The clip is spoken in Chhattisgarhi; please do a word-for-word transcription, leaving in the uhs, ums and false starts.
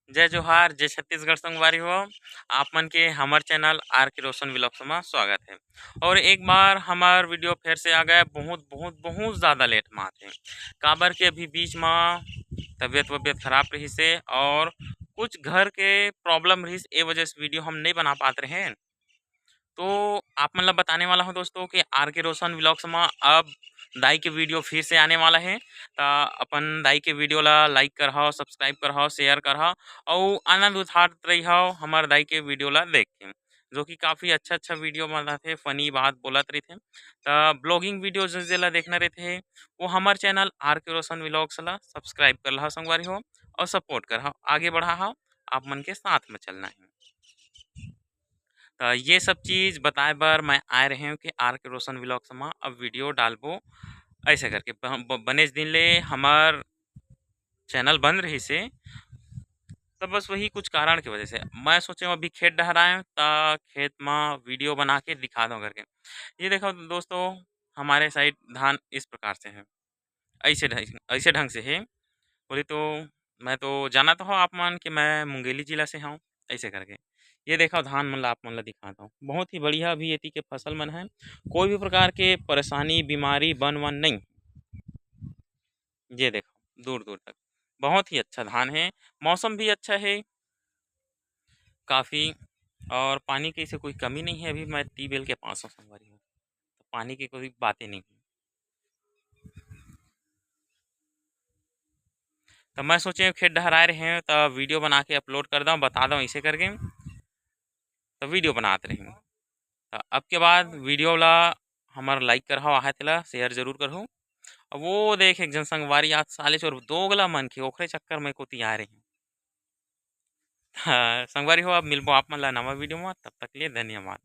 जय जोहार, जय छत्तीसगढ़ संगवारी हो। आप मन के हमर चैनल आर के रोशन व्लॉग्स म स्वागत है। और एक बार हमर वीडियो फिर से आ गए, बहुत, बहुत, बहुत ज़्यादा लेट म आथे, काबर के अभी बीच म तबीयत-वबीयत खराब रहिस हे और कुछ घर के प्रॉब्लम रहिस, ए वजह से वीडियो हम नहीं बना पात रहेन। तो आप मन ला बताने वाला हूँ दोस्तों कि आर के रोशन व्लॉग्स म अब दाई के वीडियो फिर से आने वाला है। त अपन दाई के वीडियो ला लाइक करहव, सब्सक्राइब करहव, शेयर करहव, अउ आनंद उठात रहिहव हमर दाई के वीडियो ला देख के, जो कि काफ़ी अच्छा-अच्छा वीडियो बनाथे, फनी बात बोलत रहिथे। त ब्लॉगिंग वीडियो ज-, जेला देखना रहिथे, वो हमर चैनल आर के रोशन व्लॉग्स ला सब्सक्राइब कर लहा संगवारी हो, अउ सपोर्ट करहव, आगे बढ़ाहव, आप मन के साथ में चलना है। त ये सब चीज़ बताए बर मैं आए रहे हूँ कि आर के रोशन व्लॉग्स म अब वीडियो डालबो, ऐसे करके ब-, ब-, बनेच दिन ले हमर चैनल बंद रहिस हे, त बस वही कुछ कारण की वजह से मैं सोचे हूँ अभी खेत डहर आए हूँ, त खेत म वीडियो बना के दिखा दूँ करके। ये देखो दोस्तों, हमारे साइड धान इस प्रकार से है, ऐसे ढंग, ऐसे ढंग से है। बोली तो मैं तो जाना तो हो आप मन कि मैं मुंगेली जिला से हूँ, ऐसे करके। ये देखो धान मन ला आप मन ला दिखाता हूँ, बहुत ही बढ़िया अभी एती के फसल मन है, कोई भी प्रकार के परेशानी, बीमारी, बन वन नहीं। ये देखो दूर-दूर तक बहुत ही अच्छा धान है, मौसम भी अच्छा है काफ़ी, और पानी की से कोई कमी नहीं है। अभी मैं ट्यूबवेल के पास हूँ संगवारी हो, तो पानी की कोई बातें नहीं है। तो मैं सोचे खेत डहर आए रहे हैं, तो वीडियो बना के अपलोड कर दूँ, बता दूँ ऐसे करके, तो वीडियो बनात रहे हूँ। तो अब के बाद वीडियो ला हमर लाइक करहव, आहे तेला शेयर जरूर करहव। अब वो देख एक जन संगवारी आज साले चोर दोगला मन के ओखरे चक्कर में कोती आ रहे हैं। हाँ, संगवारी हो, अब मिलबो आप मन ला नवा वीडियो में, तब तक के लिए धन्यवाद।